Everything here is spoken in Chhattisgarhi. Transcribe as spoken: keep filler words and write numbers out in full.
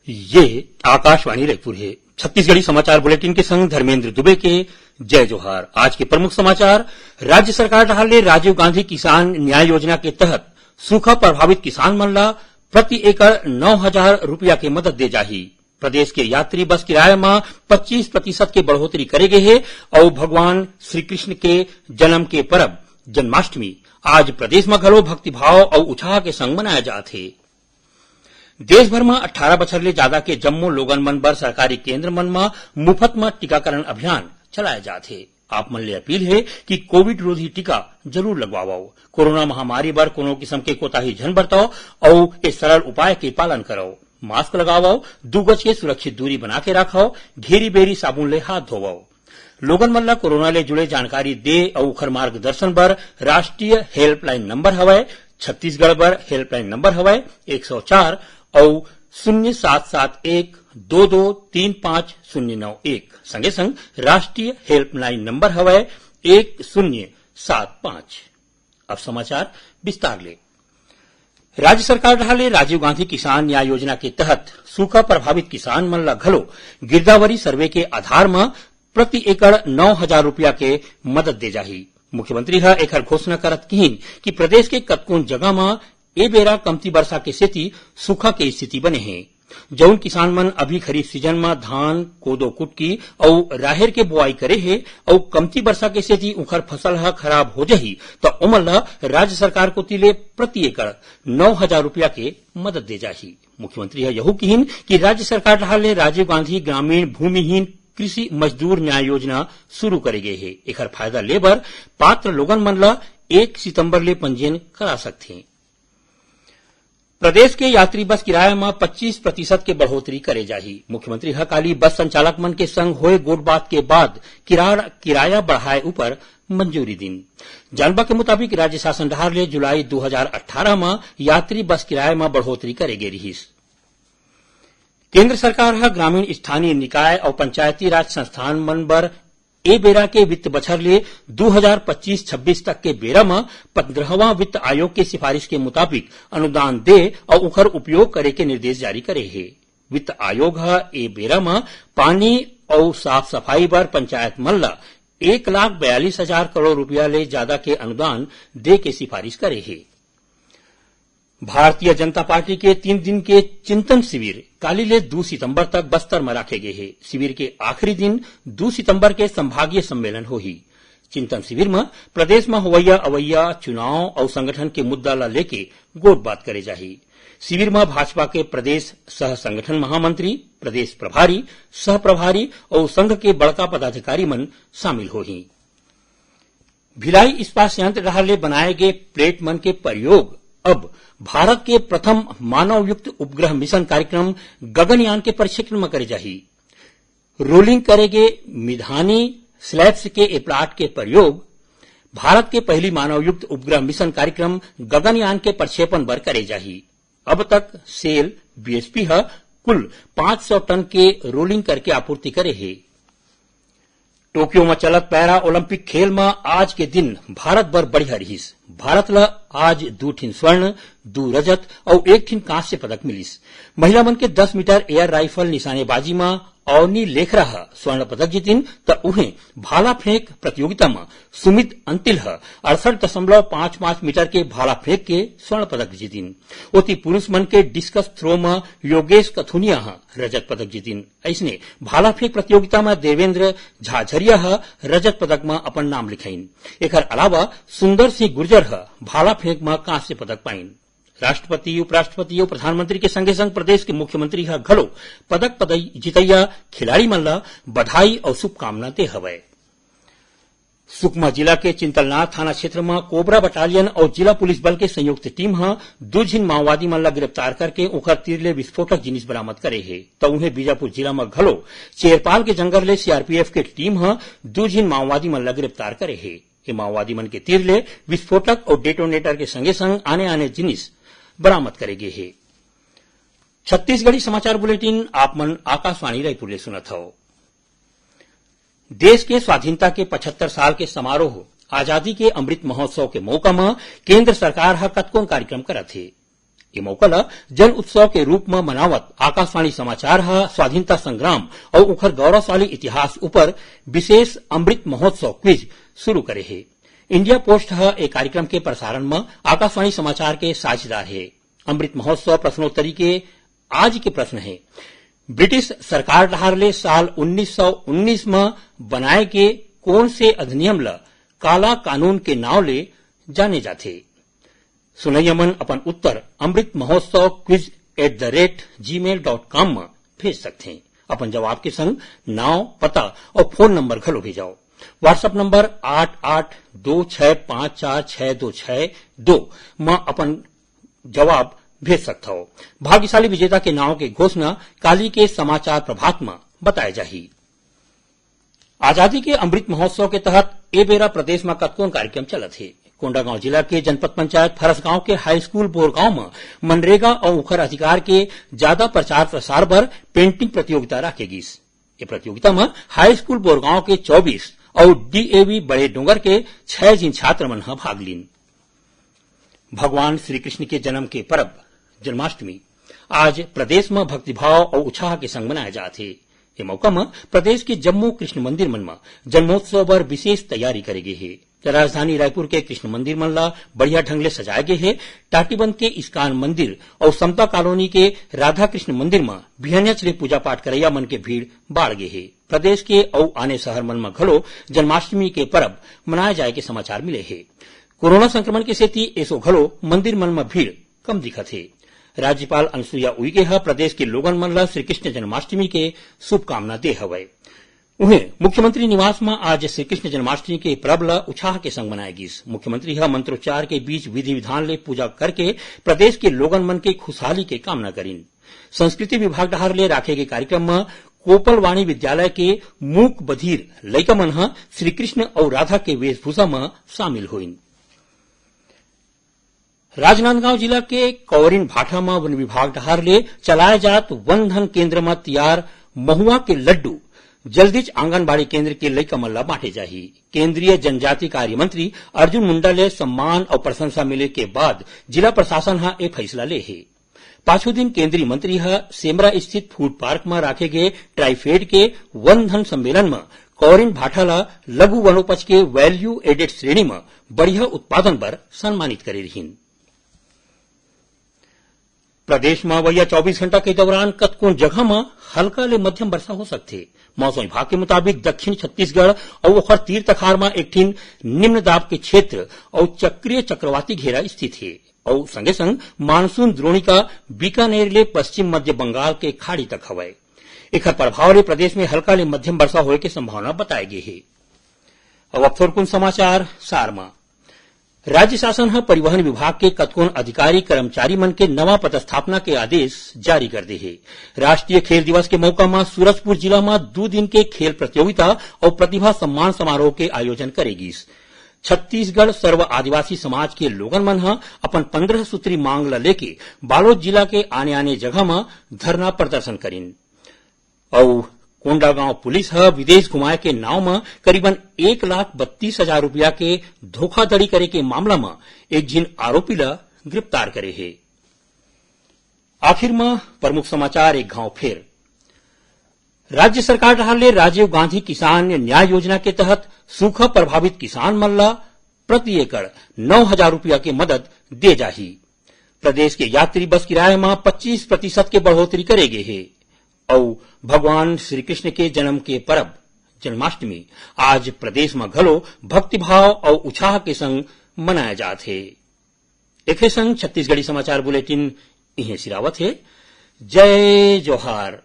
ये आकाशवाणी रायपुर हे। छत्तीसगढ़ी समाचार बुलेटिन के संग धर्मेंद्र दुबे के जय जोहार। आज के प्रमुख समाचार। राज्य सरकार डहार ले राजीव गांधी किसान न्याय योजना के तहत सूखा प्रभावित किसान मन ला प्रति एकड़ नौ हजार रुपया के मदद दे जाही। प्रदेश के यात्री बस किराया म पच्चीस प्रतिशत के बढ़ोतरी करे गे हे अउ भगवान श्री कृष्ण के जन्म के परब जन्माष्टमी आज प्रदेश म घलो भक्तिभाव अउ उत्साह के संग मनाया जात हे। देश भर म अट्ठारह बछर ले जादा के जम्मो लोगन मन बर सरकारी केंद्र मन म मुफत म टीकाकरण अभियान चलाए जात हे। आप मन ले अपील हे कि कोविड रोधी टीका जरूर लगवावव। कोरोना महामारी बर कोनो किसम के कोताही झन बरतव अउ ए सरल उपाय के पालन करव। मास्क लगावव, दू गज के सुरक्षित दूरी बना के राखव, घेरी बेरी साबुन ले हाथ धोवव। लोगन मन ल कोरोना ले जुड़े जानकारी दे अउ ओखर मार्गदर्शन बर राष्ट्रीय हेल्पलाइन नंबर हवय, छत्तीसगढ़ बर हेल्पलाइन नंबर हवय एक सौ चार अउ शून्य सात सात एक दो दो तीन पाँच शून्य नौ एक। संगे संग राष्ट्रीय हेल्पलाइन नंबर हवय एक शून्य सात पाँच। अब समाचार विस्तार ले। राज्य सरकार डहार ले राजीव गांधी किसान न्याय योजना के तहत सूखा प्रभावित किसान मन ल घलो गिरदावरी सर्वे के आधार म प्रति एकड़ नौ हजार रुपया के मदद दे जाही। मुख्यमंत्री ह एखर घोषणा करत किहिन कि प्रदेश के कतकोन जगह म ए बेरा कमती बरसा के सेती सूखा के स्थिति बने हे। जउन किसान मन अभी खरीफ सीजन म धान, कोदो, कुटकी अउ राहेर के बोआई करे हे अउ कमती बरसा के सेती उंखर फसल ह खराब हो जही, त ओमन ल राज्य सरकार कोति ले प्रति एकड़ नौ हजार रुपया के मदद दे जाही। मुख्यमंत्री ह यहू किहिन कि राज्य सरकार डहार ले राजीव गांधी ग्रामीण भूमिहीन कृषि मजदूर न्याय योजना शुरू करे गे हे। एखर फायदा ले बर पात्र लोगन मन ल एक सितंबर ले पंजीयन करा सकथे। प्रदेश के यात्री बस किराया म पच्चीस प्रतिशत के बढ़ोतरी करे जाही। मुख्यमंत्री ह काली बस संचालक मन के संग होए गोठबात के बाद किरा-, किराया बढ़ाए ऊपर मंजूरी दिन। जानबा के मुताबिक, राज्य शासन डहार ले जुलाई दू हजार अट्ठारह म यात्री बस किराया म बढ़ोतरी करे गे रिहिस। केंद्र सरकार ह ग्रामीण, स्थानीय निकाय अउ पंचायती राज संस्थान मन बर ए बेरा के वित्त बछर ले दू हजार पच्चीस छब्बीस तक के बेरा म पंद्रहवां वित्त आयोग के सिफारिश के मुताबिक अनुदान दे अउ उखर उपयोग करे के निर्देश जारी करे हे। वित्त आयोग ह ए बेरा म पानी अउ साफ सफाई बर पंचायत मन ल एक लाख बयालीस हजार करोड़ रुपया ले जादा के अनुदान दे के सिफारिश करे हे। भारतीय जनता पार्टी के तीन दिन के चिंतन शिविर काली ले दू सितंबर तक बस्तर म राखे गे हे। शिविर के आखिरी दिन दू सितंबर के संभागीय सम्मेलन होही। चिंतन शिविर म प्रदेश म होवइया अवइया चुनाव अउ संगठन के मुद्दा ल लेके गोठबात करे जाही। शिविर म भाजपा के प्रदेश सह संगठन महामंत्री, प्रदेश प्रभारी, सह प्रभारी अउ संघ के बड़का पदाधिकारी मन शामिल होही। भिलाई इस्पात संयंत्र डहार ले बनाए गे प्लेट मन के प्रयोग अब भारत के प्रथम मानवयुक्त उपग्रह मिशन कार्यक्रम गगनयान के प्रक्षेपण म करे जाही। रोलिंग करे गे मिधानी स्लैब्स के ए प्लाट के प्रयोग भारत के पहली मानवयुक्त उपग्रह मिशन कार्यक्रम गगनयान के प्रक्षेपण बर करे जाही। अब तक सेल बीएसपी ह कुल पाँच सौ टन के रोलिंग करके आपूर्ति करे हे। टोक्यो म चलत पैरा ओलंपिक खेल म आज के दिन भारत बर बढ़िया रिहिस। भारत ल आज दू ठिन स्वर्ण, दू रजत अउ एक ठिन कांस्य पदक मिलिस। महिला मन के दस मीटर एयर राइफल निशानेबाजी म अवनी लेखरा ह स्वर्ण पदक जीतिन, त उहें भाला फेंक प्रतियोगिता म सुमित अंतिल ह अड़सठ दशमलव पाँच पाँच मीटर के भाला फेंक के स्वर्ण पदक जीतिन। ओती पुरुष मन के डिस्कस थ्रो म योगेश कथुनिया ह रजत पदक जीतिन। अइसने भाला फेंक प्रतियोगिता म देवेंद्र झाझरिया ह रजत पदक म अपन नाम लिखाइन। एखर अलावा सुंदर सिंह गुर्जर ह भाला फेंक म कांस्य पदक पाइन। राष्ट्रपति, उपराष्ट्रपति अउ प्रधानमंत्री के संगे संग प्रदेश के मुख्यमंत्री ह घलो पदक पदई-, जीतइया खिलाड़ी मन ल बधाई अउ शुभकामना दे हवय। सुकमा जिला के चिंतलनार थाना क्षेत्र म कोबरा बटालियन अउ जिला पुलिस बल के संयुक्त टीम ह दू झिन माओवादी मन ल गिरफ्तार करके ओखर तीर ले विस्फोटक जिनिस बरामद करे हे। त उहें बीजापुर जिला म घलो चेरपाल के जंगल ले सीआरपीएफ के टीम ह दू झिन माओवादी मन ल गिरफ्तार करे हे। ये माओवादी मन के तीर ले विस्फोटक अउ डेटोनेटर के संगे संग आने-आने जिनिस बरामद करे गे हे। छत्तीसगढ़ी समाचार बुलेटिन आप मन आकाशवाणी रायपुर ले सुनत हव। देश के स्वाधीनता के पचहत्तर साल के समारोह आजादी के अमृत महोत्सव के मौका म केंद्र सरकार ह कतकोन कार्यक्रम करत हे। ए मौका ल जन उत्सव के रूप म मनावत आकाशवाणी समाचार ह स्वाधीनता संग्राम अउ ओखर गौरवशाली इतिहास ऊपर विशेष अमृत महोत्सव क्विज शुरू करे हे। इंडिया पोस्ट ह ए कार्यक्रम के प्रसारण म आकाशवाणी समाचार के साझेदार हे। अमृत महोत्सव प्रश्नोत्तरी के आज के प्रश्न हे, ब्रिटिश सरकार डहार ले साल उन्नीस सौ उन्नीस म बनाए गे कोन से अधिनियम ल काला कानून के नाव ले जाने जाथे? सुनइया मन अपन उत्तर Amrit Mahotsav quiz at the rate gmail dot com म भेज सकथें। अपन जवाब के संग नाव, पता अउ फोन नंबर घलो भेजव। WhatsApp नंबर आठ आठ दो छह पाँच चार छह दो छह दो म अपन जवाब भेज सकथव। भाग्यशाली विजेता के नाव के घोषणा काली के समाचार प्रभात म बताए जाही। आजादी के अमृत महोत्सव के तहत ए बेरा प्रदेश म कतकोन कार्यक्रम चलत हे। कोंडागांव जिला के जनपद पंचायत फरसगांव के हाई स्कूल बोरगांव म मनरेगा अउ ओखर अधिकार के जादा प्रचार प्रसार बर पेंटिंग प्रतियोगिता राखे गिस। ए प्रतियोगिता म हाई स्कूल बोरगांव के चौबीस अउ डीएवी बड़े डोंगर के छह झिन छात्र मन ह भाग लीन। भगवान श्री कृष्ण के जन्म के परब जन्माष्टमी आज प्रदेश म भक्तिभाव अउ उत्साह के संग मनाए जात हे। ए मौका म प्रदेश के जम्मो कृष्ण मंदिर मन म जन्मोत्सव बर विशेष तैयारी करे गे हे। राजधानी रायपुर के कृष्ण मंदिर मन ला बढ़िया ढंग ले सजाए गे हे। टाटीबंध के इस्कान मंदिर अउ समता कॉलोनी के राधा कृष्ण मंदिर म बिहनियाच ले पूजा पाठ करइया मन के भीड़ बाढ़ गे हे। प्रदेश के अउ आने शहर मन म घलो जन्माष्टमी के परब मनाए जाए के समाचार मिले हे। कोरोना संक्रमण के सेती एसो घलो मंदिर मन म भीड़ कम दिखत हे। राज्यपाल अनुसुईया उइके ह प्रदेश के लोगन मन ल श्री कृष्ण जन्माष्टमी के शुभकामना दे हवय। उहें, मुख्यमंत्री निवास म आज श्री कृष्ण जन्माष्टमी के परब ल उत्साह के संग मनाए गिस। मुख्यमंत्री ह मंत्रोच्चार के बीच विधि विधान ले पूजा करके प्रदेश के लोगन मन के खुशहाली के कामना करिन। संस्कृति विभाग डहार ले राखे गे कार्यक्रम म कोपलवाणी विद्यालय के मूक बधिर लइका मन ह श्री कृष्ण अउ राधा के वेशभूषा म शामिल होइन। राजनांदगांव जिला के कौरिन भाठा म वन विभाग डहार ले चलाए जात वन धन केंद्र म तियार महुआ के लड्डू जल्दीच आंगनबाड़ी केंद्र के लइका मन ल बांटे जाही। केंद्रीय जनजाति कार्य मंत्री अर्जुन मुंडा ले सम्मान अउ प्रशंसा मिले के बाद जिला प्रशासन ह ए फैसला ले हे। पाछू दिन केंद्रीय मंत्री ह सेमरा स्थित फूड पार्क म राखे गे ट्राइफेड के वन धन सम्मेलन म कौरिन भाठा ल लघु वनोपज के वैल्यू एडेड श्रेणी म बढ़िया उत्पादन बर सम्मानित करे रिहीन। प्रदेश म अवइया चौबीस घंटा के दौरान कतकोन जगह म हल्का ले मध्यम वर्षा हो सकथे। मौसम विभाग के मुताबिक दक्षिण छत्तीसगढ़ अउ ओखर तीर तखार म एक ठिन निम्न दाब के क्षेत्र अउ चक्रीय चक्रवाती घेरा स्थित हे अउ संगे संग मानसून द्रोणिका बीकानेर ले पश्चिम मध्य बंगाल के खाड़ी तक हवय। एखर प्रभाव ले प्रदेश में हल्का ले मध्यम वर्षा होए के संभावना बताए गे हे। अब, अब थोरकुन समाचार सार म। राज्य शासन ह परिवहन विभाग के कतकोन अधिकारी कर्मचारी मन के नवा पदस्थापना के आदेश जारी कर दे हे। राष्ट्रीय खेल दिवस के मौका म सूरजपुर जिला म दू दिन के खेल प्रतियोगिता अउ प्रतिभा सम्मान समारोह के आयोजन करे गिस। छत्तीसगढ़ सर्व आदिवासी समाज के लोगन मन ह अपन पंद्रह सूत्री मांग ल लेके बालोद जिला के आने-आने जगह म धरना प्रदर्शन करिन। अउ कोंडागांव पुलिस ह विदेश घुमाए के नाव म करीबन एक लाख बत्तीस हजार रुपया के धोखाधड़ी करे के मामला म एक झिन आरोपी ल गिरफ्तार करे हे। आखिर म प्रमुख समाचार एक घांव फेर। राज्य सरकार डहार ले राजीव गांधी किसान न्याय योजना के तहत सूखा प्रभावित किसान मन ल प्रति एकड़ नौ हजार रुपया के मदद दे जाही। प्रदेश के यात्री बस किराया म पच्चीस प्रतिशत के बढ़ोतरी करे गे हे। अउ भगवान श्री कृष्ण के जन्म के परब जन्माष्टमी आज प्रदेश म घलो भक्तिभाव अउ उत्साह के संग मनाया जात हे। एखरे संग छत्तीसगढ़ी समाचार बुलेटिन इहें सिरावत हे। जय जोहार।